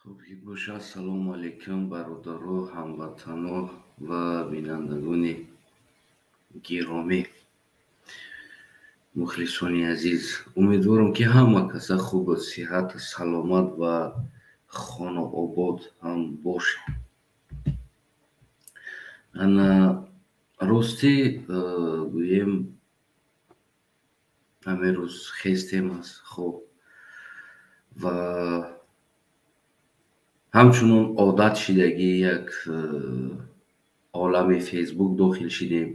Хуб боша. Ассалому алайкум, бародаро, ҳамватано ва бинандагони гиромӣ, мухлисони азиз. Умедворам, ки ҳама каса хубу сиҳат, саломат ва хонаобод ҳам бошед. Ана ростӣ гӯем, ҳамин рӯз хестем аз хоб ва ҳамчунон одат шидагӣ як олами Фейсбук дохил шидем.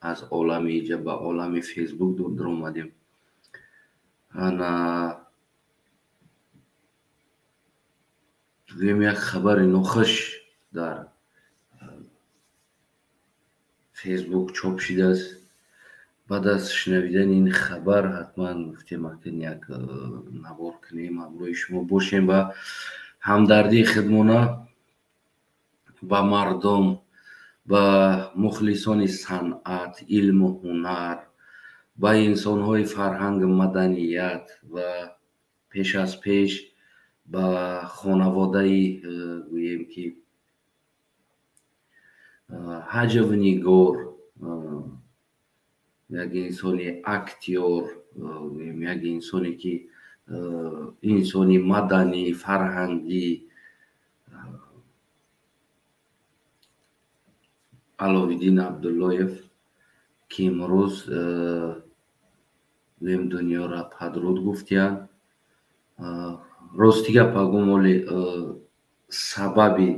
Аз олами иҷа ба олами Фейсбук даромадем. Ана гӯем, як хабари нохуш дар Фейсбук чоп шидааст. Баъд аз шунавидани ин хабар ҳатман гуфтем, акн як навор кунем, ҳамроҳи шумо бошем ва ҳамдардии худмона ба мардум, ба мухлисони санъат, илму ҳунар, ба инсонҳои фарҳангу маданият ва пеш аз пеш ба хонаводаи, гӯем ки, ҳаҷвнигор, як инсони актёр, гӯем, як инсоне ки инсони маданӣ, фарҳангӣ, Аловиддин Абдуллоев, ки имрӯз, гӯем, дунёро падруд гуфтиянд. Рости гап агум, оли сабаби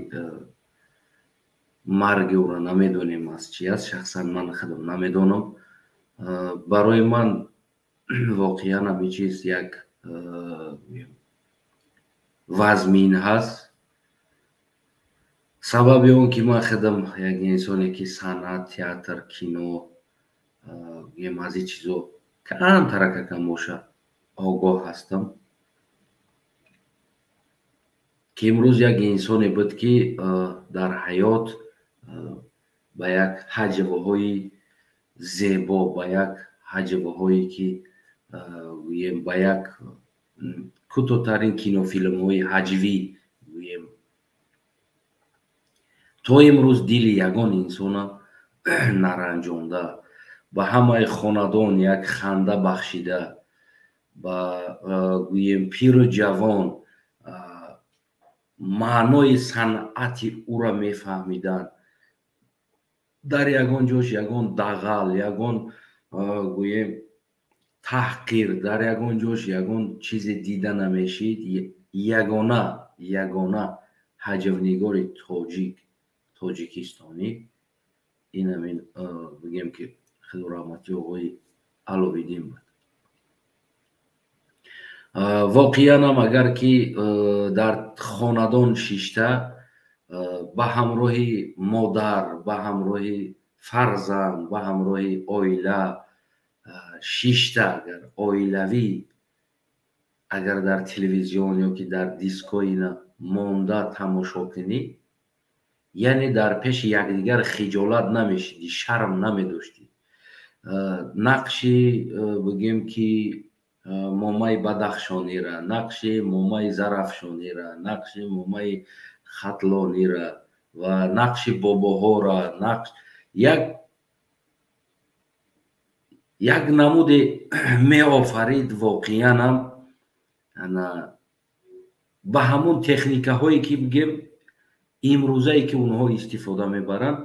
марги ӯро намедонем аз чи аст. Шахсан ман худам намедонам. Барои ман воқеан ҳамин чиз як вазмин ҳаст. Сабаби он ки ман худам як инсоне ки санъат, театр, кино, гӯем, аз ин чизо камтаракакам боша огоҳ ҳастам, ки имрӯз як инсоне буд, ки дар ҳаёт ба як ҳаҷвҳои зебо, ба як ҳаҷвҳое ки, гӯем, ба як кӯтоҳтарин кинофилмҳои ҳаҷвӣ, гӯем, то имрӯз дили ягон инсона наранҷонда, ба ҳамаи хонадон як ханда бахшида, ба, гӯем, пиру ҷавон маънои санъати ӯро мефаҳмиданд. Дар ягон ҷош ягон дағал, ягон, гӯем, таҳқир, дар ягон ҷош ягон чизе дида намешид. Ягона ҳаҷвнигори тоҷик, тоҷикистонӣ ин ҳамин, бигем ки, худо раҳмати оғои Аловиддин буд. Воқеанам агар ки дар хонадон шишта, ба ҳамроҳи модар, ба ҳамроҳи фарзанд, ба ҳамроҳи оила шишта, агар оилавӣ, агар дар телевизион ё ки дар дискоина монда тамошо кунӣ, яъне дар пеши якдигар хиҷолат намешидӣ, шарм намедоштӣ. Нақши, бигем ки, момаи Бадахшонира, нақши момаи Зарафшонира, нақши момаи Хатлонира ва нақши бобоҳора, нақш як намуде меофарид. Воқеанам ана ба ҳамон техникаҳое ки, бигем, имрӯзае ки онҳо истифода мебаранд,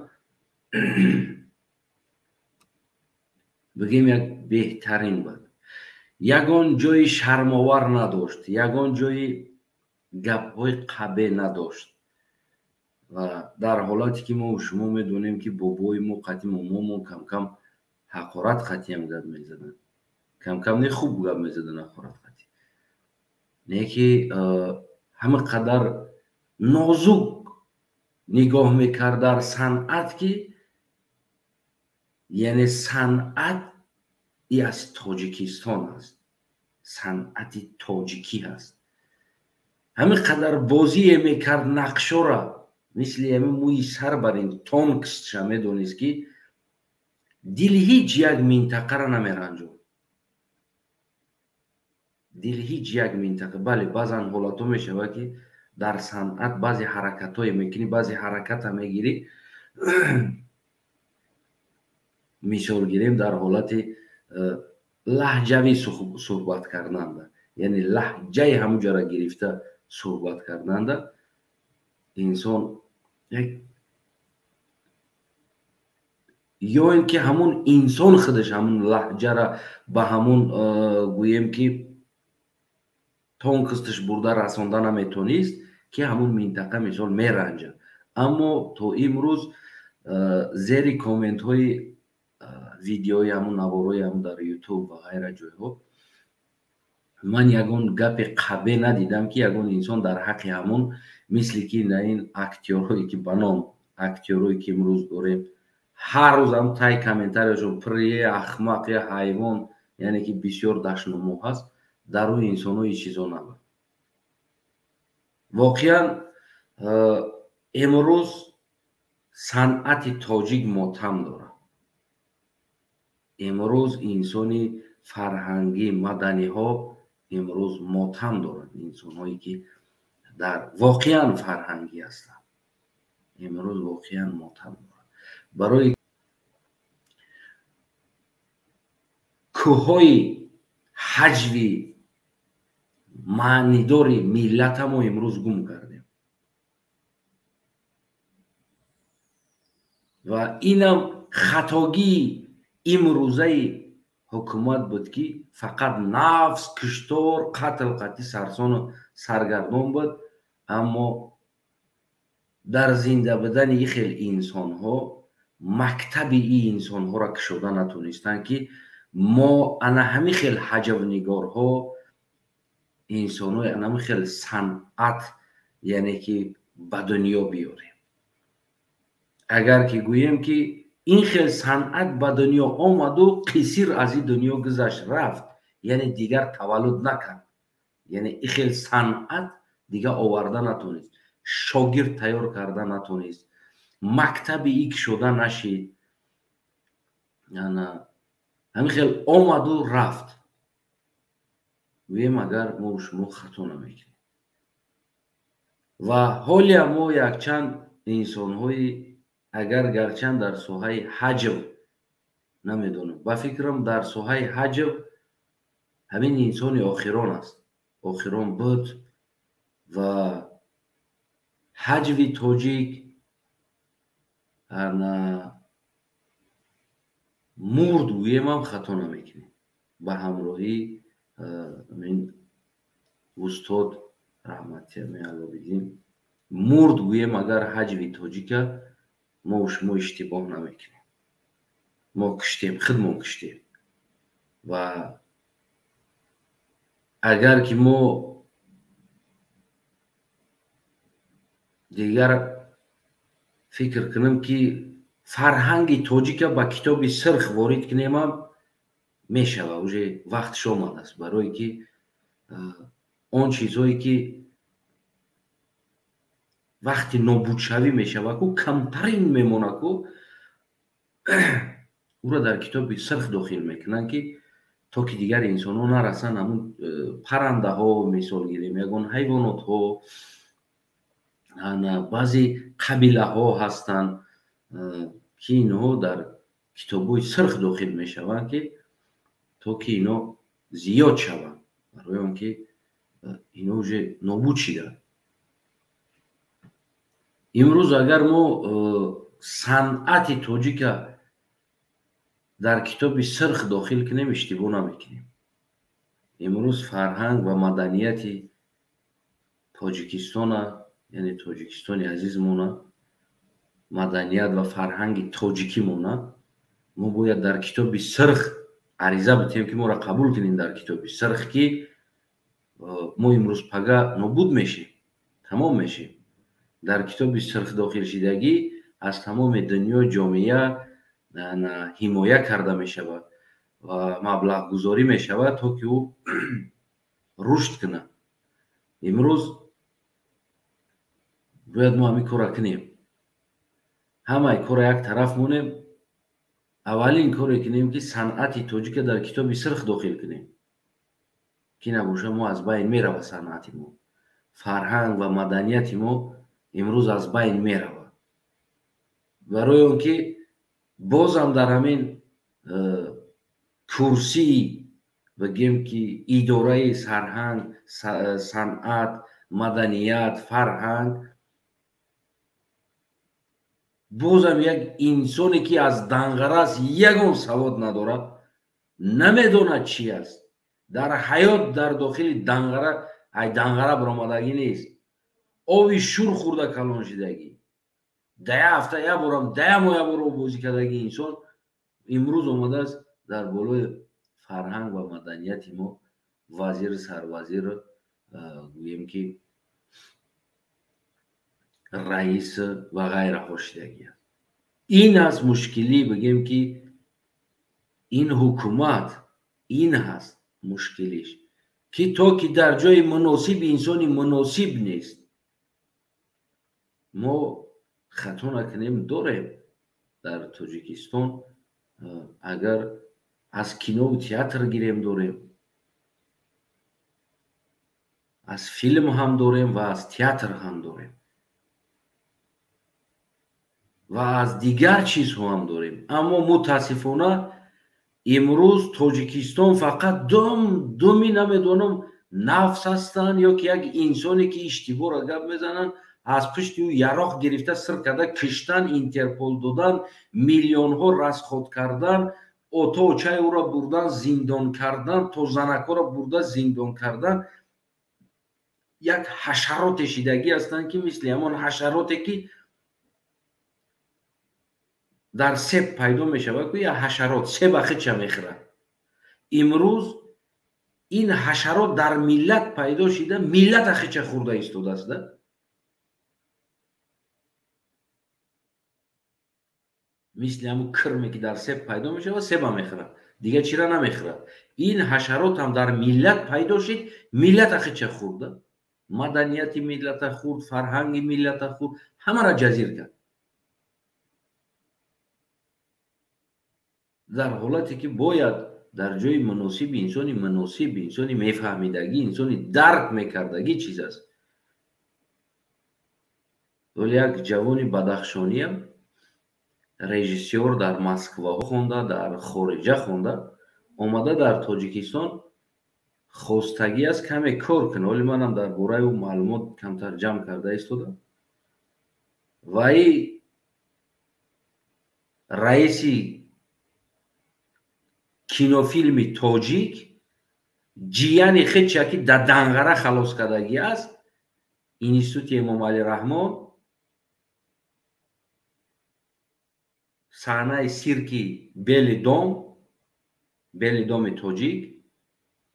бигем, як беҳтарин буд. Ягон ҷои шармовар надошт, ягон ҷои гапҳои қабеҳ надошт. Ва дар ҳолате ки мо шумо медонем, ки бобои мо қатъи момомо камкам ҳақорат қатъиам гап мезаданд, камкам не, хуб гап мезаданд ҳақорат қатъи, не ки ҳама қадар нозук нигоҳ мекард дар санъат, ки яъне санъат и аз Тоҷикистон аст, санъати тоҷикӣ аст. Ҳамин қадар бозие мекард нақшора, мисли ҳамин мӯи сар бар ин тонкостша медонист, ки дили ҳеҷ як минтақаро намеранҷонд, дили ҳеҷ як минтақа. Бале, баъзан ҳолатҳо мешавад, ки Дар санъат баъзе ҳаракатҳое мекунӣ, баъзе ҳараката мегирӣ. Мисол гирем, дар ҳолати лаҳҷавӣ суҳбат карданда, яъне лаҳҷаи ҳамуҷара гирифта суҳбат карданда, инсон як ё ин ки ҳамун инсон худаш ҳамун лаҳҷара ба ҳамун гӯем ки тонкосташ бурда расонда наметонист, ки ҳамун минтақа мисол меранҷад. Аммо то имрӯз зери комментҳои видеои ҳамун наворҳои ҳамун дар ютуб ва ғайра ҷойҳо ман ягон гапи қабе надидам, ки ягон инсон дар ҳаққи ҳамун, мисли ки на ин актёрҳое ки ба ном актёрҳое ки имрӯз дорем, ҳар рӯз ҳам тай комментарияшон пир е ахмақ е ҳайвон, яъне ки бисёр дашномҳо ҳаст, дар рӯи инсонҳо ин чизо набуд. Воқеан имрӯз санъати тоҷик мотам дорад. Имрӯз инсони фарҳангӣ, маданиҳо имрӯз мотам доранд. Инсонҳое ки дар воқеан фарҳангӣ ҳастанд, имрӯз воқеан мотам доранд. Барои кӯҳҳои ҳаҷви маънидори миллата мо имрӯз гум кардем ва инам хатогии имрӯзаи ҳукумат буд, ки фақат нафс, киштор, қатл қатъи сарсону саргардон буд. Аммо дар зинда будани ин хел инсонҳо мактаби ин инсонҳоро кушода натонистанд, ки мо ана ҳамин хел ҳаҷвнигорҳо, инсонҳои ана ҳамин хел санъат, яъне ки ба дунё биёрем. Агар ки гӯем ки ин хел санъат ба дунё омаду қисир аз ин дунё гузашт рафт, яъне дигар таваллуд накард, яъне ин хел санъат дигар оварда натонист, шогирд тайёр карда натонист, мактаби ин кушода нашид, ҳамин хел омаду рафт. Гӯем агар мо шумо хато намекунем. Ва ҳолия мо якчанд инсонҳои агар гарчанд дар соҳаи ҳаҷв намедонам, ба фикрам дар соҳаи ҳаҷв ҳамин инсони охирон аст, охирон буд ва ҳаҷви тоҷик мурд гӯемам хато намекунем. Ба ҳамроҳии ин устод раҳматия Аловиддин мурд гӯем агар ҳаҷви тоҷика мо шумо иштибоҳ намекунем. Мо киштем, худмон киштем. Ва агар ки мо дигар фикр кунем ки фарҳанги тоҷика ба китоби сирх ворид кунемам мешава, уже вақтш омадааст, барое ки он чизҳое ки вақти нобудшавӣ мешава ку камтарин мемона ку ӯро дар китоби сирх дохил мекунанд, ки то ки дигар инсонҳо нарасанд ҳамун паррандаҳо, мисол гирем, ягон ҳайвонотҳо, баъзе қабилаҳо ҳастанд ки инҳо дар китобҳои сирх дохил мешаванд, ки то ки ино зиёд шаванд, барои он ки ино уже нобуд шиданд. Имрӯз агар мо санъати тоҷика дар китоби сирх дохил кунем, иштибоҳ намекунем. Имрӯз фарҳанг ва маданияти Тоҷикистона, яъне Тоҷикистони азизмона, маданият ва фарҳанги тоҷикимона мо бояд дар китоби сирх ариза битем, ки моро қабул кунем дар китоби сирх, ки мо имрӯз пага нобуд мешем, тамом мешем. Дар китоби сирх дохилшидагӣ аз тамоми дунё ҷомеа ҳимоя карда мешавад ва маблағгузорӣ мешавад, то ки ӯ рушд кунад. Имрӯз бояд мо ҳамин корро кунем. Ҳамаи корро як тараф монем. Аввалин коре кунем, ки санъати тоҷика дар китоби сирх дохил кунем, ки набоша мо аз байн мерава санъати мо. Фарҳанг ва маданияти мо имрӯз аз байн меравад, барои он ки бозам дар ҳамин курсии бигем ки идораи сарҳанг, санъат, маданият, фарҳанг бозам як инсоне ки аз данғара аст, ягон савод надорад, намедонад чи аст, дар ҳаёт дар дохили данғара, ай данғара баромадагӣ нест, оби шур хӯрда калон шидагӣ, дая ҳафта як борам, дая моҳ як бор оббозӣ кардагӣ инсон имрӯз омадааст дар болои фарҳанг ва маданияти мо вазир, сарвазир, гӯем ки раис ва ғайраҳо шидагӣ аст. Ин аст мушкилӣ, бигем ки ин ҳукумат, ин ҳаст мушкилиш, ки то ки дар ҷои муносиб инсони муносиб нест. Мо хато накунем, дорем дар Тоҷикистон, агар аз кинову театр гирем дорем, аз филм ҳам дорем ва аз театр ҳам дорем ва аз дигар чизҳо ҳам дорем. Аммо мутаассифона имрӯз Тоҷикистон фақат думи намедонам нафс ҳастанд ё ки як инсоне ки иштибоҳро гап мезананд, аз пушти ӯ яроқ гирифта сир карда киштан, Интерпол додан, миллионҳо расход кардан, ото очаи ӯро бурдан зиндон кардан, то занакҳоро бурда зиндон кардан. Як ҳашароте шидагӣ ҳастанд ки мисли ҳамон ҳашароте ки дар себ пайдо мешавад, ку як ҳашарот себа хича мехӯрад. Имрӯз ин ҳашарот дар миллат пайдо шида, миллата хича хӯрда истодааст. Да мисли ҳамун кирме ки дар себ пайдо мешавад, себа мехӯрад, дигар чира намехӯрад. Ин ҳашарот ҳам дар миллат пайдо шид, миллата хича хӯрда, маданияти миллата хӯрд, фарҳанги миллата хӯрд, ҳамаро ҷазир кард. Дар ҳолате ки бояд дар ҷои муносиби инсони муносиб, инсони мефаҳмидагӣ, инсони дарк мекардагӣ чиз аст. Вале як ҷавони бадахшониам режиссёр дар Москваҳо хонда, дар хориҷа хонда, омада дар Тоҷикистон хостагӣ аст каме кор кунад. Вале манам дар бораи ӯ маълумот камтар ҷамъ карда истодам. Ва и раиси кинофилми тоҷик ҷияни хича ки дар данғара халос кардагӣ аст, институти Эмомалӣ Раҳмон, саҳнаи сирки Бели дом, Бели доми тоҷик,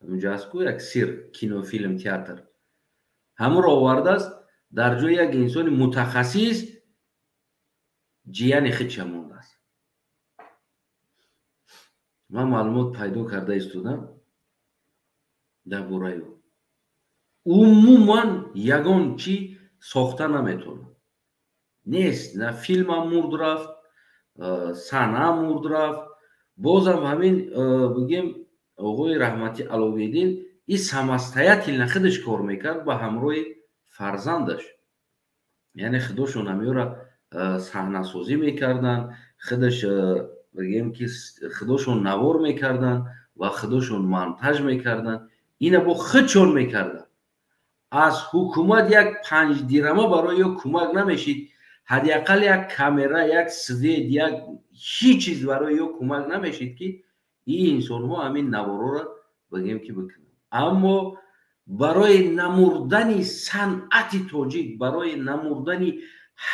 унҷо аст ку як сирк, кинофилм, театр, ҳамонро овардааст дар ҷои як инсони мутахассис ҷияни хича мондааст. Ман маълумот пайдо карда истодам дар бораи ӯ. Умуман ягон чӣ сохта наметавонад. Нест, на филмам мурд рафт, саҳнаам мурд рафт. Бозам ҳамин бигем оғои раҳмати Аловиддин и самостоятельно худаш кор мекард ба ҳамроҳи фарзандаш. Яъне худошон ҳамёра саҳнасозӣ мекарданд, худаш бигем ки худошон навор мекарданд ва худошон монтаж мекарданд. Ина бо худшон мекарданд. Аз ҳукумат як 5 дирама барои ё кӯмак намешид, ҳадди ақал як камера, як свет, як ҳеҷ чиз барои ё кӯмак намешид ки ин инсонҳо ҳамин наворҳоро бигем ки бикунанд. Аммо барои намурдани санъати тоҷик, барои намурдани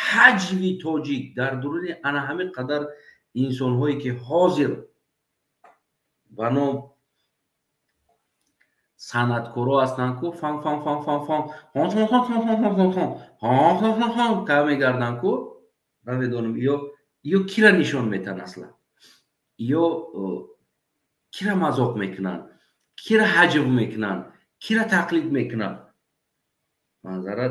ҳаҷви тоҷик дар дуруни ана ҳамин қадар инсонҳое ки ҳозир ба ном санъаткоро ҳастанд ку фан фан фан фан фан хон хон хон хон хон хон хон хон хон хон хон ка мегарданд ку, намедонам ё кира нишон метан асла, ё кира мазоқ мекунанд, кира ҳаҷв мекунанд, кира тақлид мекунанд. Манзара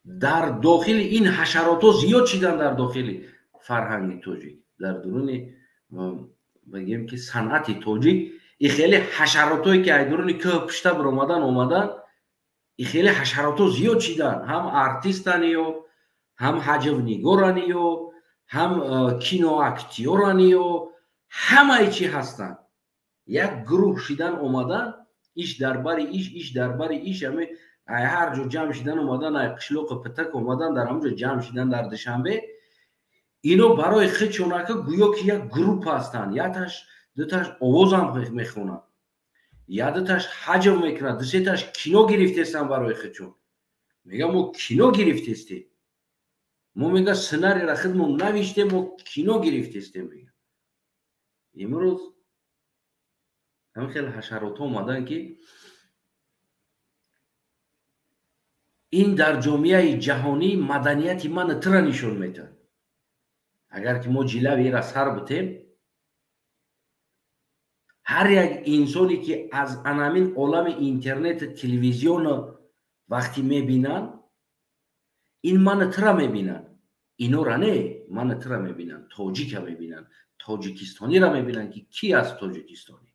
дар дохили ин ҳашаротҳо зиёд шидан дар дохили фарҳанги тоҷик, дар дуруни бигем ки санъати тоҷик И хеле ҳашаротое ки айдуруни кӯҳ пушта биромадан омадан, и хеле ҳашарото зиёд шидан, ҳам артистани ё, ҳам ҳаҷвнигорани ё, ҳам киноактёрани ё, ҳамаи чӣ ҳастанд. Як гурӯҳ шидан омадан, иш дар бари иш, иш дар бари иш, ҳаме ай ҳар ҷо ҷамъ шидан омадан, ай қишлоқи Питак омадан, дар ҳамон ҷо ҷамъ шидан дар Душанбе. Ино барои хичонака гӯё ки як группа ҳастанд. Якаш дуташ овозам мехонад, як дуташ ҳаҷв мекунад, дусеташ кино гирифтестанд барои хичон. Мега мо кино гирифтестем, мо мега сценарийра худмон навиштем, мо кино гирифтестем. Мега имрӯз ҳамин хел ҳашаротҳо омаданд ки ин дар ҷомеаи ҷаҳонӣ маданияти мана тира нишон медиҳад. Агар ки мо ҷилави ира сар битем, ҳар як инсоне ки аз анамин олами интернету телевизиону вақти мебинанд, ин мана тира мебинанд, инора не, мана тира мебинанд, тоҷика мебинанд, тоҷикистонира мебинанд ки ки аст тоҷикистонӣ.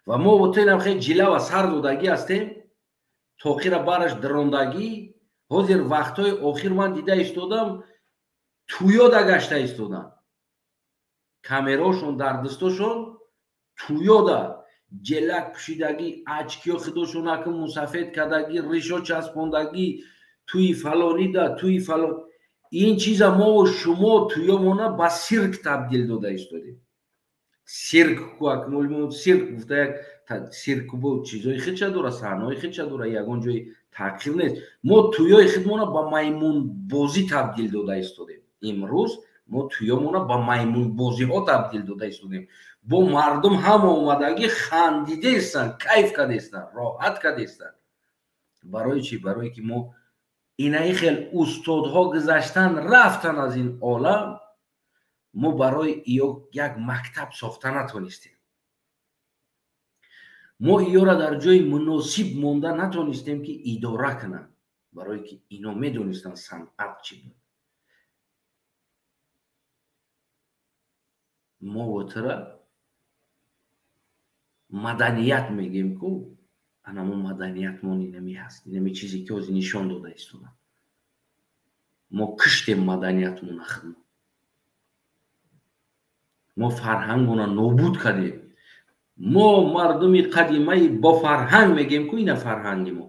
Ва мо бутенам хеле ҷилава сар додагӣ ҳастем, тоқира бараш дирондагӣ. Ҳозир вақтҳои охир ман дида истодам, туёда гашта истодам, камераошон дар дастошон, туёда ҷелак пӯшидагӣ, ачкиё худошон аку мусафед кардагӣ, ришо часпондагӣ, туи фалонида, туи фалон. Ин чиза мо шумо туёмона ба сирк табдил дода истодем. Сирк ку акмол сирк гуфта як сирк бо чизои худша дора, саҳнаҳои худша дора, ягон ҷои таъқир нест. Мо туёи худмона ба маймунбозӣ табдил дода истодем. Имрӯз мо туёмона ба маймунбозиҳо табдил дода истодем. Бо мардум ҳама омадагӣ хандидаестанд, кайф кардестанд, роҳат кардестанд. Барои чӣ? Барое ки мо инаи хел устодҳо гузаштан рафтан аз ин олам, мо барои иё як мактаб сохта натонистем. Мо иёра дар ҷои муносиб монда натонистем ки идора кунанд, барое ки ино медонистанд санъат чӣ буд. Мо вотира маданият мегем ку, анамо маданиятмон инами ҳаст, инами чизе ки ҳозир нишон дода истодам. Мо киштем маданиятмона худмон, мо фарҳангмона нобуд кардем. Мо мардуми қадимаи бо фарҳанг мегем ку, ина фарҳанги мо,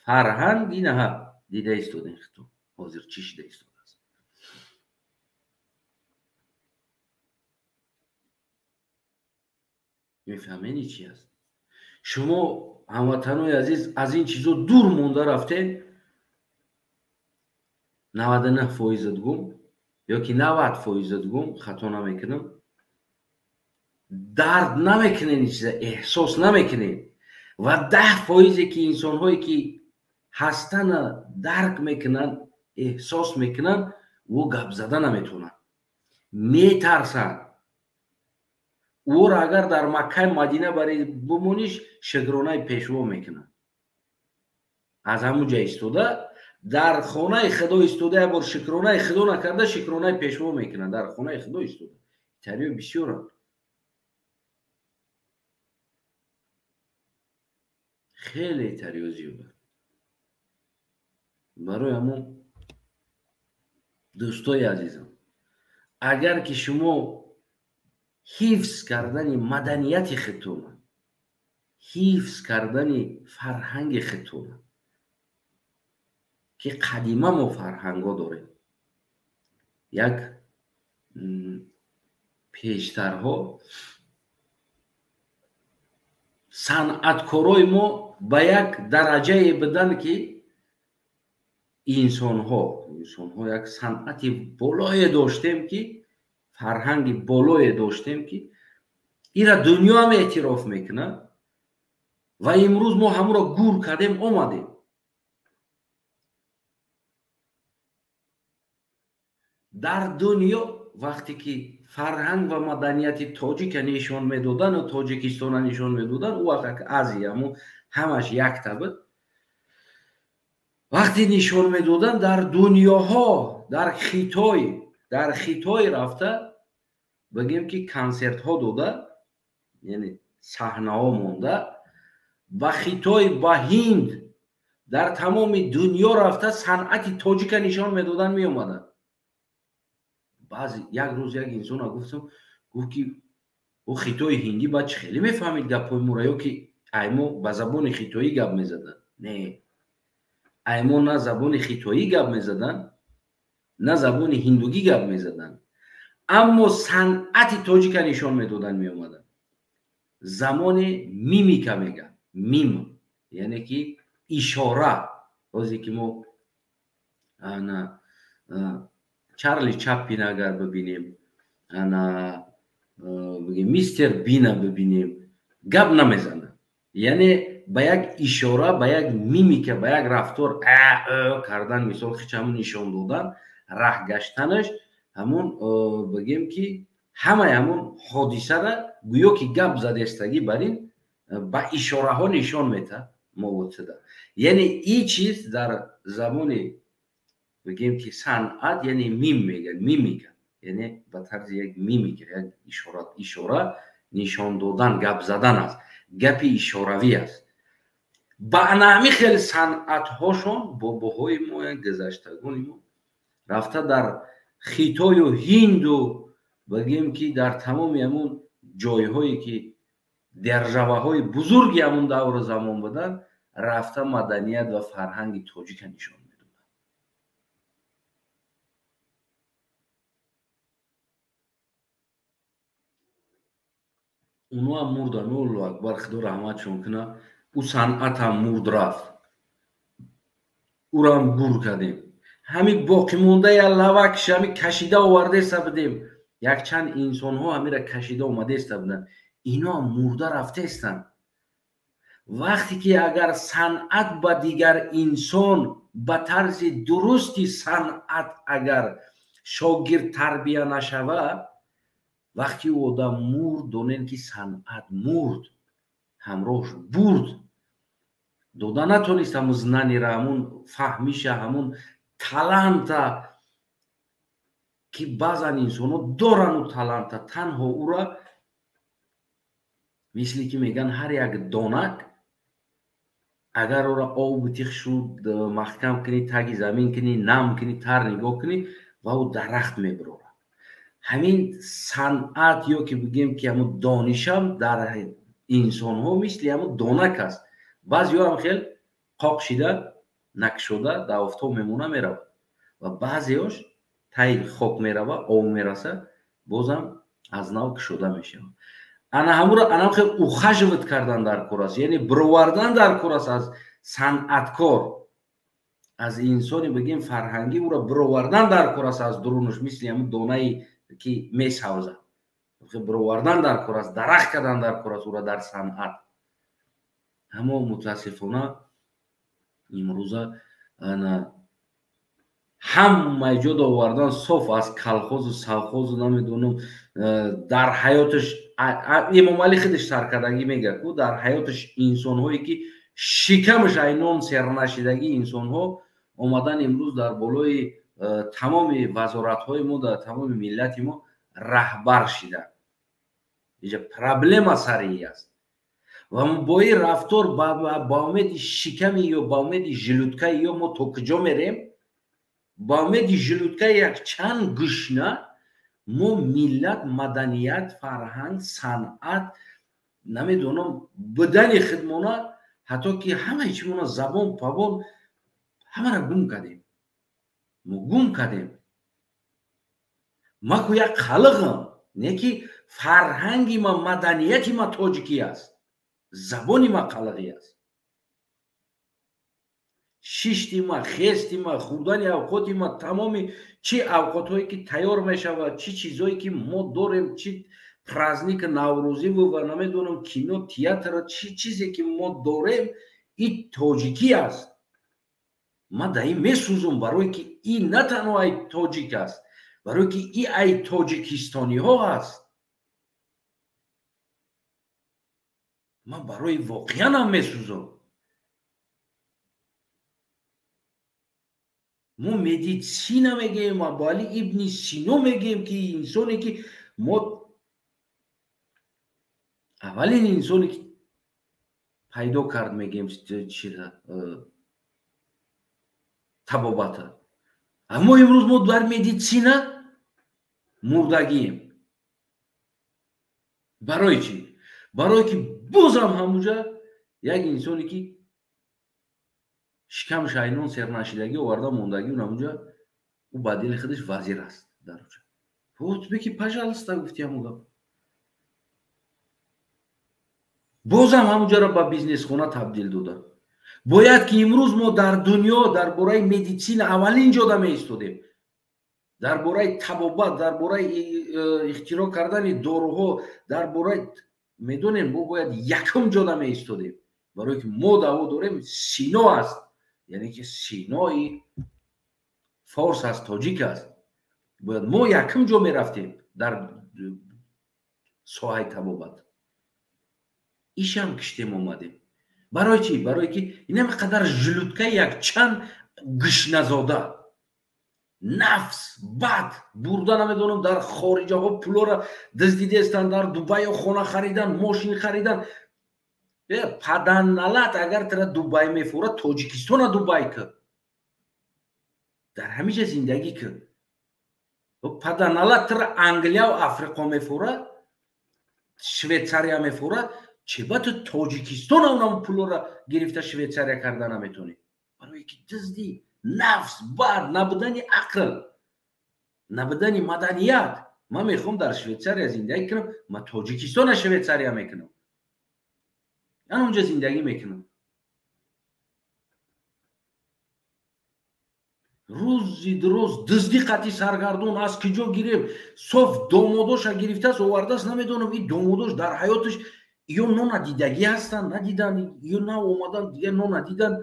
фарҳанг инаҳа дида истодем худто ҳозир чӣ шида истодааст. Мефаҳмени чӣ аст? Шумо ҳамватанои азиз аз ин чизо дур монда рафтем. 99% гум ё ки 90% гум, хато намекунам, дард намекунем, ин чиза эҳсос намекунем. Ва 10% ки инсонҳое ки ҳастана дарк мекунанд, эҳсос мекунанд, ӯ гап зада наметавонанд, метарсанд. Ӯро агар дар Маккаи Мадина бари бимониш, шукронаи пешво мекунад. Аз ҳамун ҷа истода, дар хонаи худо истода, як бор шукронаи худо накарда, шукронаи пешво мекунад. Дар хонаи худо истода. Тариё бисёранд. Хеле тариё зиёданд. Барои ҳамон дӯстои азизам, агар ки шумо ҳифз кардани маданияти худтона, ҳифз кардани фарҳанги худтона, ки қадима мо фарҳангҳо дорем, як пештарҳо санъаткорои мо ба як дараҷае буданд ки инсонҳо як санъати болое доштем, ки фарҳанги болое доштем, ки ира дунё ҳам эътироф мекунад. Ва имрӯз мо ҳамонро гур кардем, омадем. Дар дунё вақте ки фарҳанг ва маданияти тоҷика нишон медодану Тоҷикистона нишон медодан, ӯ вақт Азия ҳамаш якта буд. Вақте нишон медодан дар дунёҳо, дар Хитой рафта бигем ки консертҳо дода, Яъне саҳнаҳо монда ба Хитой, ба Ҳинд, дар тамоми дунё рафта санъати тоҷика нишон медодан меомаданд. Баъзе як рӯз як инсона гуфтам, гуфт ки ӯ хитои ҳиндӣ баъд чӣ хеле мефаҳмид гапҳои моро, ё ки аймо ба забони хитоӣ гап мезаданд? Не, аймо на забони хитоӣ гап мезаданд, на забони ҳиндугӣ гап мезаданд, аммо санъати тоҷика нишон медоданд меомаданд. Замони мимика мегӯянд, мим, яъне ки ишора. Ҳозе ки мо ана Чарли Чаплин агар бибинем, ана мистер Бина бибинем, гап намезанад, яъне ба як ишора, ба як мимика, ба як рафтор кардан, мисол хич ҳамун нишон додан, раҳ гаштанаш, ҳамун бигем ки ҳамаи ҳамун ҳодисара гӯё ки гап задестагӣ бар ин ба ишораҳо нишон метаҳад мовотида. Яъне ин чиз дар забони бигем ки санъат, яъне мим мегӯянд, мимика, яъне ба тарзи як мимика, як ишора нишон додан, гап задан аст, гапи ишоравӣ аст. Ба ана ҳамин хел санъатҳошон бобоҳои мо, гузаштагони мо рафта дар Хитою Ҳинду бигем ки дар тамоми ҳамун ҷойҳое ки державаҳои бузурги ҳамун давру замон буданд, рафта маданият ва фарҳанги тоҷика нишон медоданд. Онҳоам мурданд, Аллоҳу акбар, Худо раҳматшон кунад. Ӯ санъатам мурд рафт, ӯрам гур кардем. Ҳамин боқимонда я лавакш ҳамин кашида овардаеста будем, якчанд инсонҳо ҳамира кашида омадаеста буданд, иноам мурда рафтаестанд. Вақте ки агар санъат ба дигар инсон ба тарзи дурусти санъат агар шогирд тарбия нашавад, вақти ӯ одам мурд, донем ки санъат мурд, ҳамроҳш бурд, дода натонист ҳамун знанира, ҳамун фаҳмиша, ҳамун таланта ки баъзан инсонҳо доранд ӯ таланта, танҳо ӯра мисли ки мегӯянд ҳар як донак агар ӯра об битих шуд, маҳкам кунӣ, таги замин кунӣ, нам кунӣ, тар нигоҳ кунӣ ва ӯ дарахт мебирорад. Ҳамин санъат ё ки бигем ки ҳамун донишам дар инсонҳо мисли ҳамун донак аст. Баъзеҳо ҳам хел қоқ шида, накшода дар офтоб мемона меравад ва баъзеҳош таи хок мерава, об мераса, бозам аз нав кушода мешавад. Ана ҳамуро анам хел ухаживат кардан дар кор аст, яъне бировардан дар кор аст аз санъаткор, аз инсони бигем фарҳангӣ, ӯро бировардан дар кор аст аз дурунаш, мисли ҳамун донае ки месавзад, бировардан дар кор аст, дарахт кардан дар кор аст ӯро дар санъат. Аммо мутаассифона имрӯза ана ҳамаи ҷо овардан соф аз калхозу совхозу намедонам, дар ҳаёташ Эмомалӣ худаш саркардагӣ мегӯяд ку дар ҳаёташ инсонҳое ки шикамаш айнон сернашидагӣ инсонҳо омадан имрӯз дар болои тамоми вазоратҳои мо, дар тамоми миллати мо раҳбар шиданд. Иҷа проблема сари аст ва бо ин рафтор ба умеди шиками ё ба умеди желудкаи ё мо то куҷо мерем? Ба умеди желудкаи якчанд гушна мо миллат, маданият, фарҳанг, санъат, намедонам, будани худмона, ҳатто ки ҳамаи чимона, забон, пабон, ҳамаро гум кардем. Мо гум кардем. Ма ку як қалиғам, не ки фарҳанги ма, маданияти ма тоҷикӣ аст, забони ма қалиғӣ аст, шишти ма, хести ма, хӯрдани авқоти ма, тамоми чӣ авқотҳое ки тайёр мешавад, чӣ чизое ки мо дорем, чӣ праздник наврӯзиву ва намедонам кино, театр, чӣ чизе ки мо дорем, ин тоҷикӣ аст. Ман дар ин месӯзум, барое ки ин на танҳо ай тоҷик аст, барое ки ин ай тоҷикистониҳо аст. Ман барои воқеанам месӯзам. Мо медитсина мегӯем, Абуалӣ ибни Сино мегӯем, ки инсоне ки мо Аввалин инсоне ки пайдо кард, мегем, чира табобата. Аммо имрӯз мо дар медицина мурдагием. Барои чӣ? Барое ки бозам ҳамуҷа як инсоне ки шикам шайнон сернашидагӣ оварда мондагӣ, ҳамуҷа ӯ ба дили худаш вазир аст дар уҷа. Вот беки, пожалуйста, гуфти ҳамун гап. Бозам ҳамуҷаро ба бизнесхона табдил дода. Бояд ки имрӯз мо дар дунё дар бораи медицина аввалин ҷода меистодем, дар бораи табобат, дар бораи ихтироъ кардани доруҳо, дар бораи, медонем, мо бояд якум ҷода меистодем, барое ки мо даъво дорем Сино аст, яъне ки Синои форс аст, тоҷик аст. Бояд мо якум ҷо мерафтем дар соҳаи табобат. Ишам киштем, омадем. Барои чӣ? Барое ки инам қадар желудка и якчанд гишназода, нафс бад бурда, намедонам, дар хориҷаҳо пулора дуздидестанд, дар Дубайо хона харидан, мошин харидан. Паданалат, агар тара Дубай мефурад, Тоҷикистона Дубай кӣ, дар ҳамиҷа зиндагӣ кӣ. Паданалат, тара Англияву Африқо мефурад, Швейтсария мефурад, чеба ту Тоҷикистона унам пулора гирифта Швейтсария карда наметонӣ? Барое ки дуздӣ, нафс бад, набудани ақл, набудани маданият. Ман мехоҳам дар Швейтсария зиндагӣ кунам, ман Тоҷикистона Швейтсария мекунам, ян онҷа зиндагӣ мекунам. Рӯзи дуроз дуздӣ қатъи саргардон, аз киҷо гирем? Соф домодоша гирифтааст, овардааст, намедонам, ин домодош дар ҳаёташ ё нонадидагӣ ҳастанд, надидан, ё нав омадан, дигар нонадидан.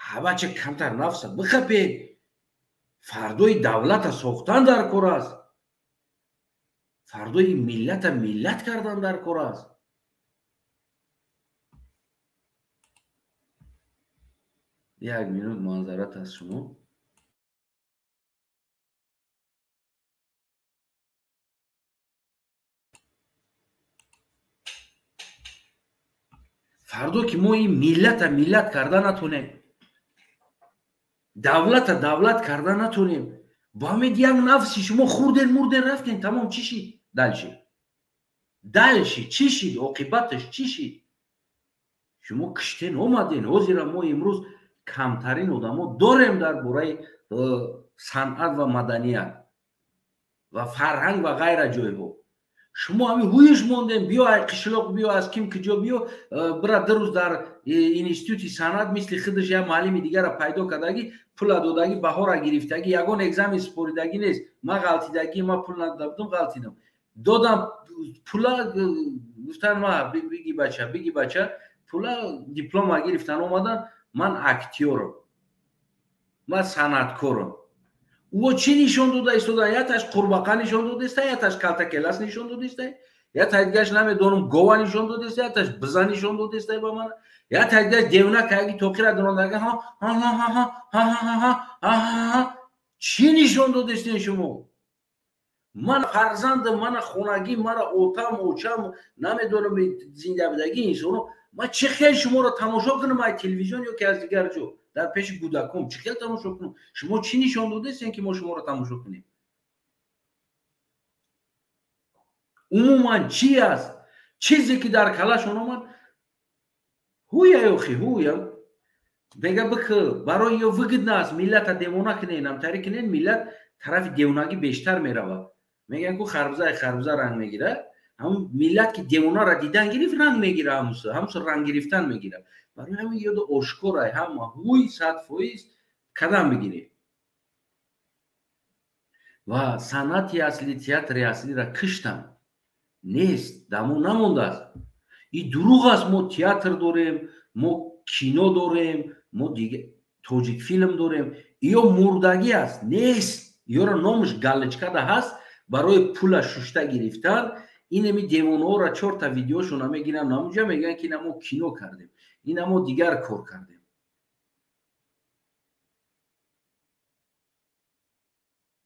Ҳабача, камтар нафса бихапед, фардои давлата сохтан дар кор аст, фардои миллата миллат кардан дар кор аст. Як минут манзарат аз шумо. Фардо ки мо ин миллата миллат карда натонем, давлата давлат карда натонем, ба ҳамин як нафси шумо хурден, мурден, рафтен, тамом. Чӣ шид дальше? Дальше чӣ шид? Оқибаташ чӣ шид? Шумо киштен, омаден. Ҳозира мо имрӯз камтарин одамо дорем дар бораи санъат ва маданият ва фарҳанг ва ғайра ҷойҳо. Шумо ҳамин ҳуиш мондем, биё ай қишлоқ, биё аз ким киҷо, биё бира ду рӯз дар институти санъат, мисли худаш як муаллими дигара пайдо кардагӣ, пула додагӣ, баҳора гирифтагӣ, ягон экзамен супоридагӣ нест. Ман ғалтидагӣ, ман пул надода будам, ғалтидам, додам пула, гуфтан ма биги бача, биги бача пула, диплома гирифтан, омадан, ман актёрам, ман санъаткорам. Ӯ чӣ нишон дода истода? Яташ қурбақа нишон додаиста, яташ калтакелас нишон додаиста, яташ дигаш намедонам гова нишон додаиста, яташ биза нишон додаиста ба ман, яташ дигаш девна каги тоқира дурондага. Ҳа ҳа ҳа ҳа ҳа ҳа ҳа ҳа, чӣ нишон додаистен шумо? Ман фарзандам, мана хонагӣ, мана отам, очам, намедонам, зиндабудагӣ инсоно, ман чӣ хел шуморо тамошо кунам ай телевизион ё ки аз дигар ҷо, дар пеши кӯдаком чӣ хел тамошо кунам? Шумо чӣ нишон додаистен, ки мо шуморо тамошо кунем? Умуман чӣ аст чизе ки дар калашон омад? Ҳуя ёхи ҳуя мега бик, барои ё выгодно аст миллата девона кунен, амтари кунен, миллат тарафи девонагӣ бештар меравад. Мегӯянд ку харбузаи харбуза ранг мегирад. Ҳамун миллат ки девонара дидан гирифт, ранг мегира, ҳамусу ранг гирифтан мегирад. Барои ҳамин ёду ошкорай, ҳама ҳуй 100% кадам бигирем ва санъати аслӣ, театри аслира киштам, нест, дамо намондааст. И дурӯғ аст, мо театр дорем, мо кино дорем, мо дига тоҷикфилм дорем. Ё мурдагӣ аст, нест. Ёро номаш галочка да ҳаст барои пула шушта гирифтан. Инами девонаҳоро чорта видеошона мегиранд, намуҷа мегӯянд ки ина мо кино кардем, ина мо дигар кор кардем.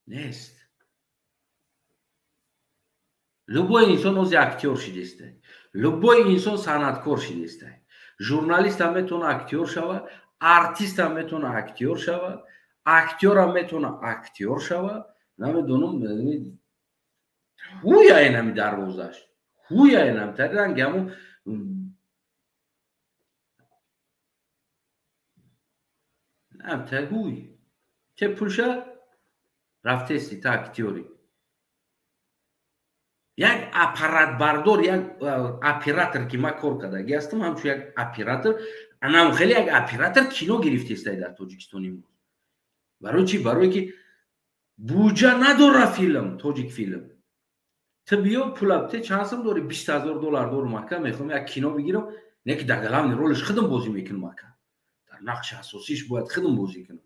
Нест. Любой инсон ози актёр шидеста, Любой инсон санъаткор шидестай. Журналистам метавона актёр шава, артистам метавона актёр шава, актёрам метавона актёр шава. Намедонам, ҳуя инами дарвозаш, ҳуя инам тариранги ҳамун ҳуй те пулша рафтести та актёри. Як аппаратбардор, як оператор ки ман кор кардаги ҳастам, ҳамчун як оператор, анам хеле як оператор кино гирифтестай дар Тоҷикистон имрӯз. Барои чӣ? Барое ки буҷа надора филм, тоҷик филм. Ту биё пула те чанд сум дорӣ? 20 000 доллар дорум ака, мехоҳам як кино бигирам, не ки дар главный ролиш худам бозӣ мекунам ака. Дар нақши асосиш бояд худам бозӣ кунам.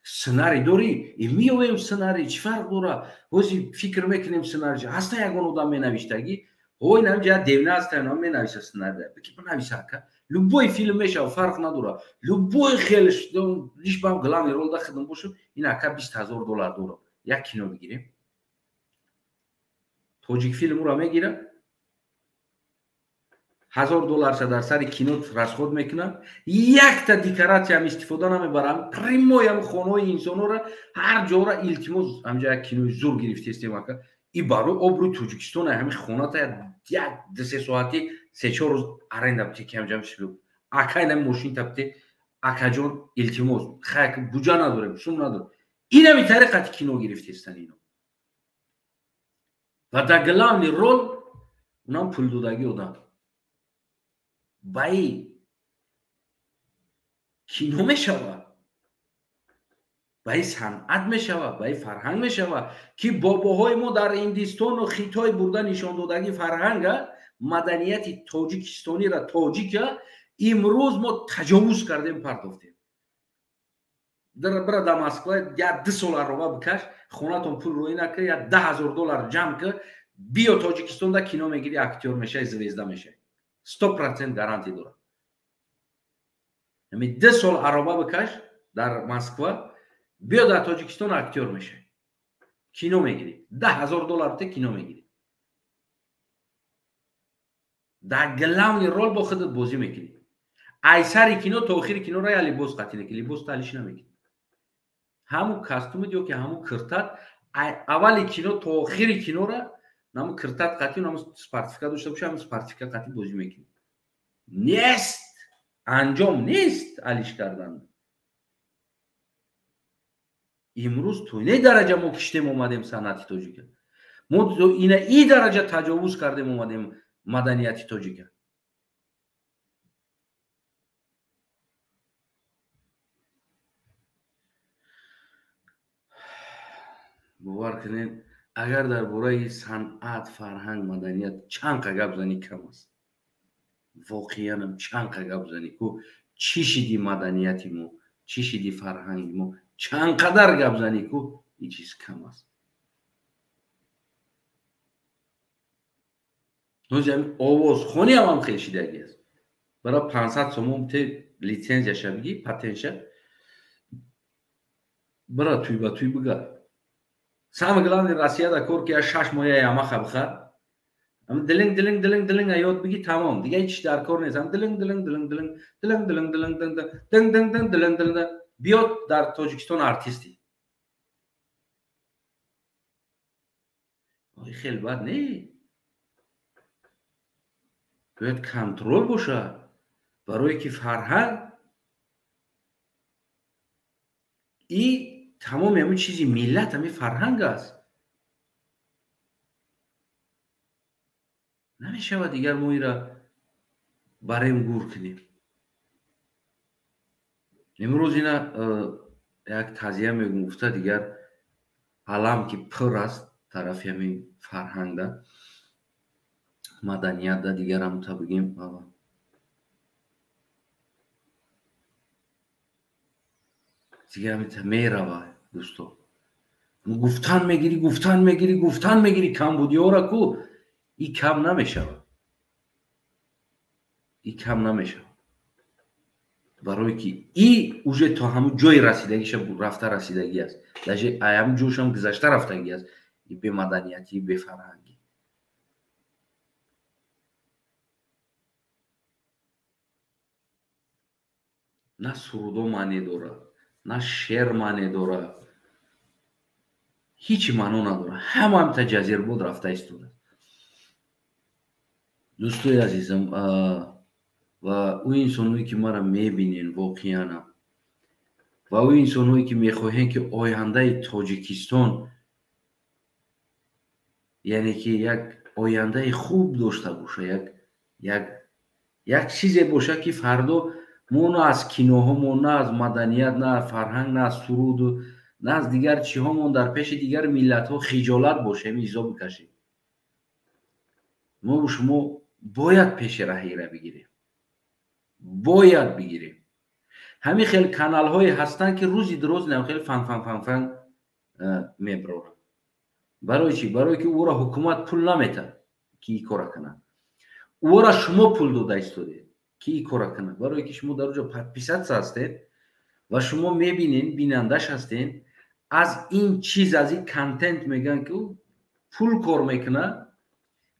Сценарий дорӣ? И меёвем сценарий, чӣ фарқ дора? Ҳози фикр мекунем сценарий. Ҳаста ягон одам менавиштагӣ? Ой, намҷа девна ҳаста, нам менависа сценарий. Бики бинависа ака. Любой филм мешава, фарқ надора. Любой хел, лишь бам главный рол да худам бошам, ин ака 20 000 доллар дорам. Як кино бигирем. Тоҷик филм ура мегира. 1000 долларша дар сари кино расход мекунам, якта декоратсиям истифода намебарам, прямой ам хонаҳои инсонҳоро ҳар ҷора илтимос, ҳамҷа як кинои зур гирифтестем ака. И барои обрӯи Тоҷикистон ҳамин хоната як ду-се соати се-чор рӯз аренда бите ки ҳамҷа мешиб. Ака инами мошин табте, акаҷон илтимос, хай буҷа надорем, сум надорем. Инами тариқати кино гирифтестан ино. Ва дар главный рол унам пулдодагӣ одам. Баи кино мешава, баи санъат мешава, баи фарҳанг мешава, ки бобоҳои мо дар Ҳиндистону Хитой бурда нишондодагӣ фарҳанга, маданияти тоҷикистонира, тоҷика имрӯз мо таҷовуз кардем, партофтем. Бира дар Москва як ду сол ароба бикаш, хонатон пул рӯӣ накар, як 10 000 доллар ҷамъ кар, биё Тоҷикистонда кино мегирӣ, актёр мешавӣ, звезда мешавӣ. 100% гарантия дорад. Ҳамин 2 сол ароба бикаш дар Москва, биё дар Тоҷикистон актёр мешавӣ, кино мегирӣ, 10 000 доллар те кино мегирӣ, дар главный рол бо худат бозӣ мекунӣ. Ай сари кино то охири киноро я либос қатӣ накунӣ, либос талиш намекунӣ. Ҳамун костюмат ё ки ҳамун киртат, ай аввали кино то охири кинора наму киртат қатӣ, наму спортивка дошта боша, ҳамун спортивка қатӣ бозӣ мекунӣ. Нест, анҷом нест алиш кардан. Имрӯз то ин дараҷа мо киштем омадем санъати тоҷика. Мо ина и дараҷа таҷовуз кардем омадем маданияти тоҷика. Бовар кунед, агар дар бораи санъат, фарҳанг, маданият чанд қа гап занӣ кам аст. Воқеанам чанд қа гап занӣ ку чӣ шиди маданияти мо, чӣ шиди фарҳанги мо, чанд қадар гап занӣ ку ин чиз кам аст. Ҳози ҳамин овозхонӣ ҳам ҳам хел шидагӣ аст. Барои 500 сомон те литсензияша бигӣ, патентша, бара туй ба туй бига. Самое главное, Россия да кор ки я 6 моҳ я ямаха бихар. Ам дилинг дилинг дилинг дилинг ёд биги тамом. Дига ҳеч дар кор нест. Ам дилинг дилинг дилинг дилинг дилинг дилинг дилинг дилинг динг динг дилинг дилинг биёд дар Тоҷикистон артисти. Ой, хел бад не. Бояд контрол бошад. Барое ки фарҳанг и тамоми ҳамин чизи миллат ҳамин фарҳанг аст. Намешавад дигар мо инра барем гур кунем. Имрӯз ина як тазия мегӯм гуфта дигар алам ки пур аст тарафи ҳамин фарҳангда, маданиятда, дигар ҳамта бигем. Дигар ҳамита мерава дӯсто. Гуфтан мегирӣ, гуфтан мегирӣ, гуфтан мегирӣ, камбудиёра ку и кам намешавад. И кам намешавад. Барое ки и уже то ҳамун ҷои расидагиша рафта расидагӣ аст. Даже ай ҳамун ҷошам гузашта рафтагӣ аст. И бемаданиятӣ, бефарҳангӣ. На сурудо маъне дорад, на шеър маъне дорад, ҳеҷ маъно надорад. Ҳама ҳамта ҷазирбод рафта истода. Дӯстои азизам ва ӯ инсонҳое ки маро мебинен воқеанам ва ӯ инсонҳое ки мехоҳем ки ояндаи Тоҷикистон, яъне ки як ояндаи хуб дошта боша, як чизе боша ки фардо мо на аз киноҳомон, на аз маданият, на аз фарҳанг, на аз суруду, на аз дигар чиҳомон дар пеши дигар миллатҳо хиҷолат бошем, изо бикашем. Мо шумо бояд пеши раҳира бигирем, бояд бигирем. Ҳамин хел каналҳое ҳастанд ки рӯзи дуроз нам хел фан фан фан фан мебароранд. Барои чӣ? Барое ки ӯро ҳукумат пул наметад ки ин кора кунад. Ӯро шумо пул дода истодед ки ин кора кунад. Барое ки шумо дар оҷо подписаться ҳастед ва шумо мебинед, бинандаш ҳастед. Аз ин чиз, аз ин контент мегӯянд ки ӯ пул кор мекунад.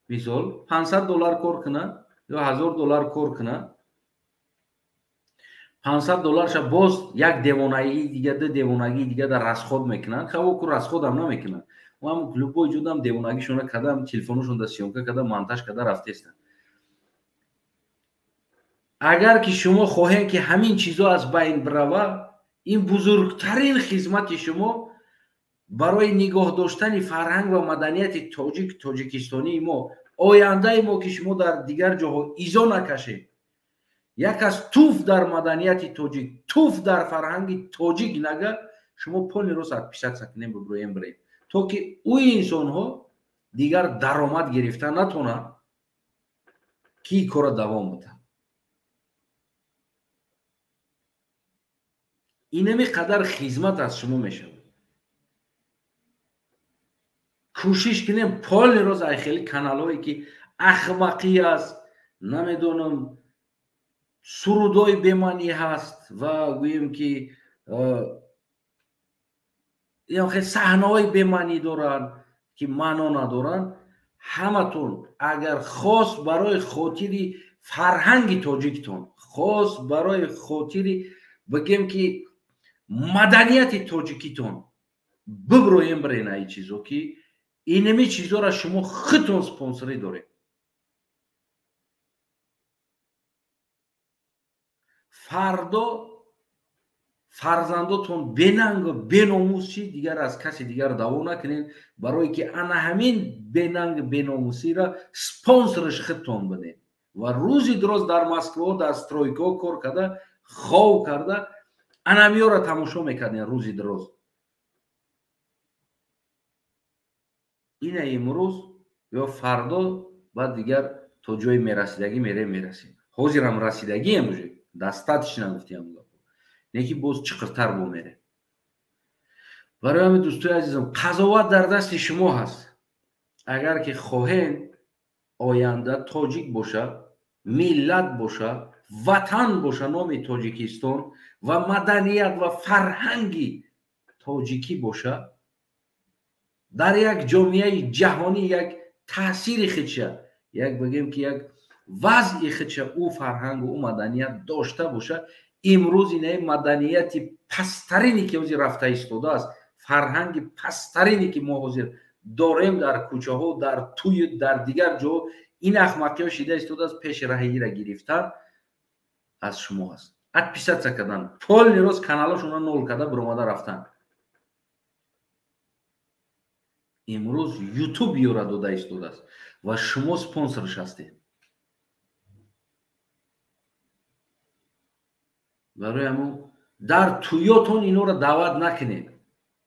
Мисол $500 кор кунад ё $1000 кор кунад, $500 боз як девонагии дига, ду девонагии дига дар расход мекунанд. Хав ку расходам намекунанд. Ҳам любой ҷудам девонагишона кадам, телефоношон да съёмка када, монтаж када рафтестанд. Агар ки шумо хоҳем ки ҳамин чизо аз байн бирава, ин бузургтарин хизмати шумо барои нигоҳ доштани фарҳанг ва маданияти тоҷик, тоҷикистонии мо, ояндаи мо ки шумо дар дигар ҷоҳо изо накашед. Як аз туф дар маданияти тоҷик, туф дар фарҳанги тоҷик нага, шумо полный рост отписаться кунем, биброем бирем, то ки ӯ инсонҳо дигар даромад гирифта натонанд ки ин кора давом биданд. Инами қадар хизмат аз шумо мешавад. Кӯшиш кунем полный рост ай хели каналҳое ки ахмақӣ аст, намедонам, сурудҳои бемаънӣ ҳаст ва гӯем ки хел саҳнаҳои бемаънӣ доранд ки маъно надоранд. Ҳаматон агар хос барои хотири фарҳанги тоҷиктон, хос барои хотири бигем ки маданияти тоҷикитон биброем бирен ай чизо ки инами чизоро шумо худтон спонсорӣ доред. Фардо фарзандотон бенангу беномусӣ дигар аз каси дигар даъво накунед, барое ки ана ҳамин бенангу беномусиро спонсораш худтон бидед ва рӯзи дуроз дар Москво дар стройкаҳо кор карда, хов карда, анамиёро тамошо мекардем рӯзи дуроз. Ина имрӯз ё фардо баъд дигар то ҷои мерасидагӣ мерем, мерасем. Ҳозирам расидагием уже достаточно гуфтиам, неки боз чиқиртар бо мерем. Барои ҳамин дӯстои азизам, қазоват дар дасти шумо ҳаст. Агар ки хоҳем оянда тоҷик боша, миллат боша, ватан боша, номи Тоҷикистон ва маданият ва фарҳанги тоҷикӣ боша, дар як ҷомеаи ҷаҳонӣ як таъсири худша, як бигем ки як вазъи худша ӯ фарҳангу ӯ маданият дошта боша, имрӯз инаи маданияти пасттарине ки ҳозир рафта истодааст, фарҳанги пасттарине ки мо ҳозир дорем дар кӯчаҳо, дар тӯй, дар дигар ҷо, ин ахмақиҳо шида истодааст, пеши раҳира гирифтан аз шумо аст. Отписаться кардан, полный рост каналошонро нол карда биромада рафтан. Имрӯз Ютуб ёра дода истодааст ва шумо спонсорш ҳастед. Барои ҳамон дар тӯётон инора даъват накунед,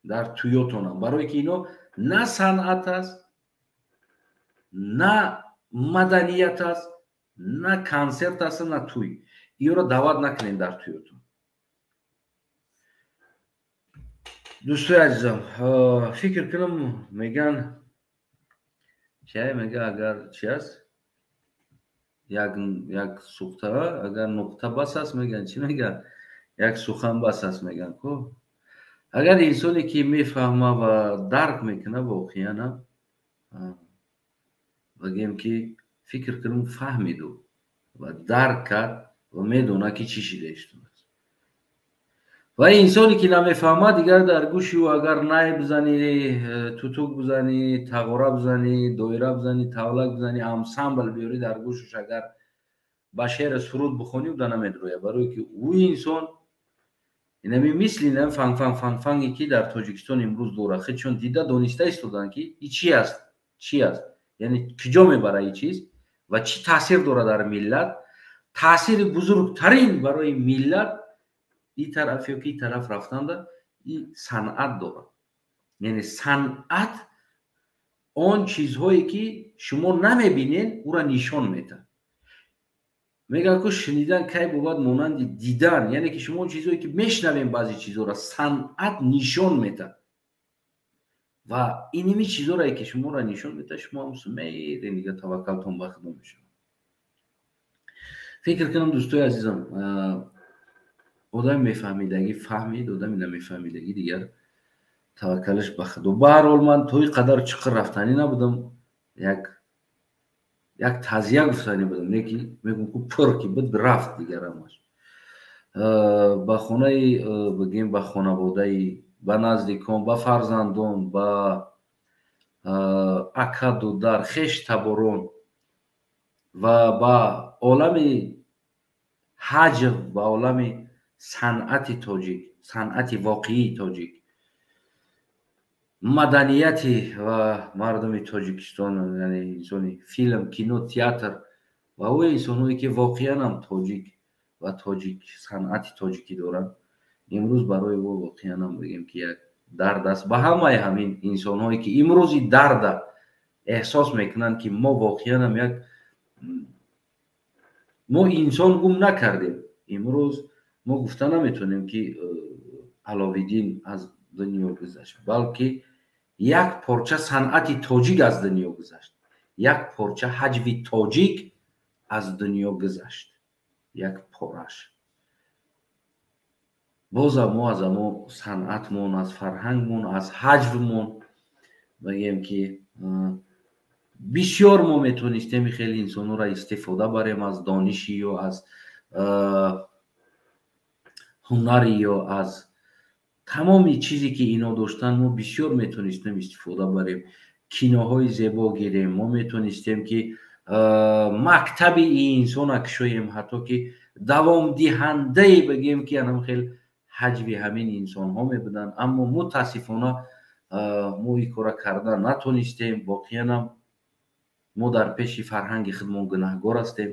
дар тӯётонам, барое ки ино на санъат аст, на маданият аст, на консерт аст, на тӯй. Иёро даъват накунед дар тӯётон. Дӯстои азизам, фикр кунам меган чай мега, агар чи аст, як суқта, агар нуқта бас аст меган, чи меган, як сухан бас аст меган ку. Агар инсоне ки мефаҳма ва дарк мекуна, воқеанам бигем ки фикр кунам фаҳмиду ва дарк кард ва медона ки чӣ шида истодааст. Ва инсоне ки намефаҳмад, дигар дар гӯши ӯ агар най бизанӣ, тутук бизанӣ, тағора бизанӣ, доира бизанӣ, тавлак бизанӣ, ансамбл биёрӣ, дар гӯшаш агар ба шеъри суруд бихонӣ, ӯ да намедрояд, барое ки ӯ инсон инами мисли инами фанг-фанг фанг-фанге ки дар Тоҷикистон имрӯз дорад, худшон дида дониста истоданд, ки и чи аст, чи аст, яъне куҷо мебарад ин чиз ва чӣ таъсир дорад дар миллат. Таъсири бузургтарин барои миллат и тараф ё ки и тараф рафтанда и санъат дорад. Яъне санъат он чизҳое ки шумо намебинед, ӯра нишон медиҳад. Мегӯянд, ку шунидан кай бувад монанди дидан, яъне ки шумо он чизҳое ки мешнавем, баъзе чизҳоро санъат нишон медиҳад ва иними чизҳое ки шуморо нишон медиҳад, шумо ҳам мерен, дига таваккалтон ба Худо мешавад. Фикр кунам, дӯстои азизам, одами мефаҳмидагӣ фаҳмид, одами намефаҳмидагӣ дигар таваккалаш ба Худо. Ба ҳар ҳол, ман то ин қадар чуқур рафтанӣ набудам, як тазия гуфтанӣ будам, не ки мегӯм, ку пур ки буд, рафт дигар ҳамаш. Ба хонаи, бигем, ба хонаводаи, ба наздикон, ба фарзандон, ба ака, дудар, хеш таборон ва ба олами ҳаҷв, ба олами санъати тоҷик, санъати воқеии тоҷик, маданияти ва мардуми Тоҷикистон, яъне инсони филм, кино, театр ва ӯ инсонҳое ки воқеан ҳам тоҷик ва тоҷик санъати тоҷикӣ доранд, имрӯз барои ӯ воқеан ҳам бигем ки як дард аст. Ба ҳамаи ҳамин инсонҳое ки имрӯзи дарда эҳсос мекунанд, ки мо воқеан ҳам як мо инсон гум накардем. Имрӯз мо гуфта наметавонем, ки Аловиддин аз дунё гузашт, балки як порча санъати тоҷик аз дунё гузашт, як порча ҳаҷви тоҷик аз дунё гузашт, як пораш. Бозам мо аз амо санъатмон, аз фарҳангмон, аз ҳаҷвмон, бигем ки бисёр мо метавонистем хеле инсонҳоро истифода барем аз дониши ё аз ҳунари ё аз тамоми чизе ки ино доштанд. Мо бисёр метавонистем истифода барем, киноҳои зебо гирем, мо метавонистем ки мактаби инсона кушоем, ҳатто ки давомдиҳандае, бигем ки анам хел ҳаҷви ҳамин инсонҳо мебуданд. Аммо мутаассифона мо ин кора карда натонистем. Воқеанам мо дар пеши фарҳанги худмон гунаҳгор ҳастем,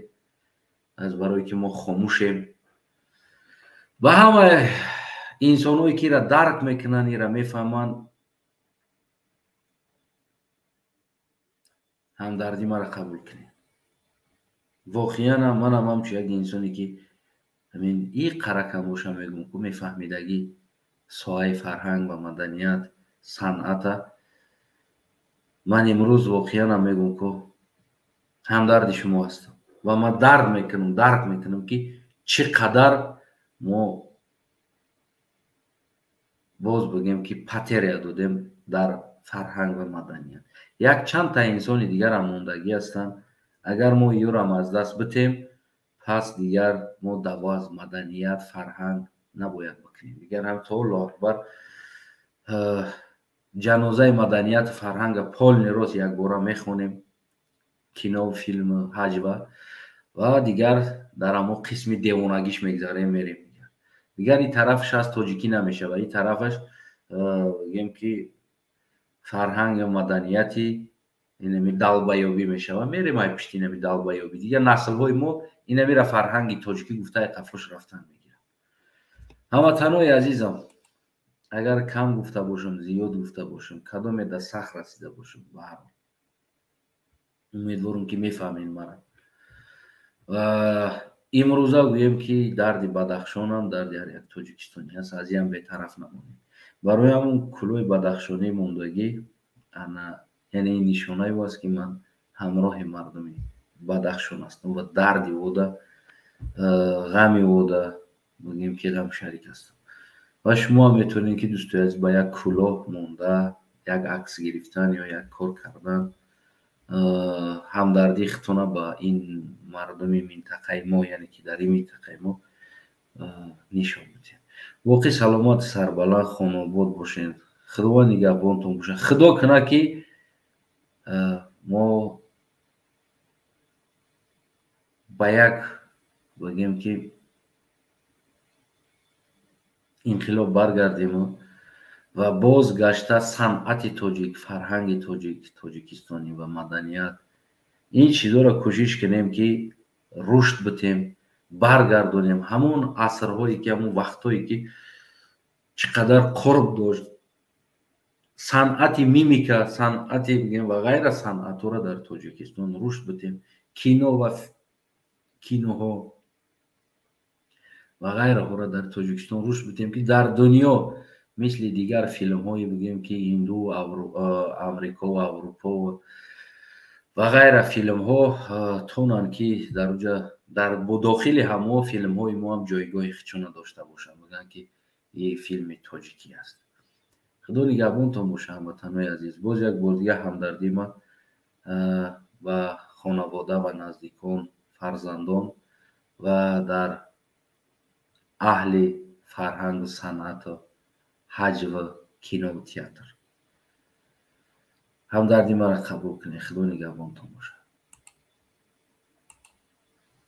аз барое ки мо хомӯшем. Ба ҳама инсонҳое ки ира дарк мекунанд, ира мефаҳманд, ҳамдардӣ маро қабул кунед. Воқеанам манам ҳамчун як инсоне ки ҳамин и қаракам боша, мегӯм, ку мефаҳмидагӣ соҳаи фарҳанг ва маданият, санъата, ман имрӯз воқеанам мегӯм, ку ҳамдарди шумо ҳастам ва ман дард мекунам, дарк мекунам, ки чӣ қадар мо боз бигем ки потеря додем дар фарҳанг ва маданият. Як чанд та инсони дигарам мондагӣ ҳастанд. Агар мо иёрам аз даст битем, пас дигар мо даъво аз маданият, фарҳанг набояд бикунем. Дигар ҳам то Аллоҳ акбар ҷанозаи маданияту фарҳанга полный рост якбора мехонем, кино, филм, ҳаҷва, ва дигар дар ҳамо қисми девонагиш мегзарем, мерем. Дигар ин тарафаш аз тоҷикӣ намешавад, ин тарафаш, бигем ки фарҳанг ё маданияти инами далбаёбӣ мешавад, мерем ай пишти инами далбаёбӣ. Дигар наслҳои мо инамира фарҳанги тоҷикӣ гуфта қафош рафтан мегирад. Ҳамватанои азизам, агар кам гуфта бошам, зиёд гуфта бошам, кадоме да сахт расида бошам, ба ҳар ҳол умедворам, ки мефаҳмед мара. Ва имрӯза гӯем ки дарди Бадахшонам дарди ҳар як тоҷикистонӣ аст, аз ин бетараф намонем. Барои ҳамун кӯлои бадахшонӣ мондагӣ ана, яъне ин нишонае аст, ки ман ҳамроҳи мардуми Бадахшон ҳастам ва дарди ӯда, ғами ӯда, бигем ки ғамшарик ҳастам. Ва шумо ҳам метавонед, ки дӯстои азиз, ба як кӯлоҳ монда, як акс гирифтан ё як кор кардан ҳамдардии худтона ба ин мардуми минтақаи мо, яъне ки дар ин минтақаи мо Нишон бидем. Воқеъ саломату сарбаланд, хонобод бошед. Худованд нигаҳбонтон бошад. Худо кунад, ки мо ба як, бигем, ки инқилоб баргардему ва боз гашта санъати тоҷик, фарҳанги тоҷик, тоҷикистонӣ ва маданият, ин чизоро кӯшиш кунем, ки рушд битем, баргардонем ҳамон асрҳое ки, ҳамон вақтҳое ки чӣ қадар қурб дошт санъати мимика, санъати бигем ва ғайра санъатҳоро дар Тоҷикистон рушд битем, кино ва киноҳо ва ғайраҳоро дар Тоҷикистон рушд битем, ки дар дунё мисли дигар филмҳое, бигем, ки ҳинду, Амрико, Аврупо ва ғайра филмҳо тонанд, ки дар уҷа дар дохили ҳамо филмҳои мо ҳам ҷойгоҳи худшона дошта бошанд, бигӯянд, ки ин филми тоҷикӣ аст. Худо нигаҳбонтон боша, ҳамватанҳои азиз. Боз як бор дига ҳамдардии ман ба хонавода ва наздикон, фарзандон ва дар аҳли фарҳангу санъату ҳаҷву кинову театр. Ҳамдарди маро қабул кунед. Худо нигаҳбонтон бошад.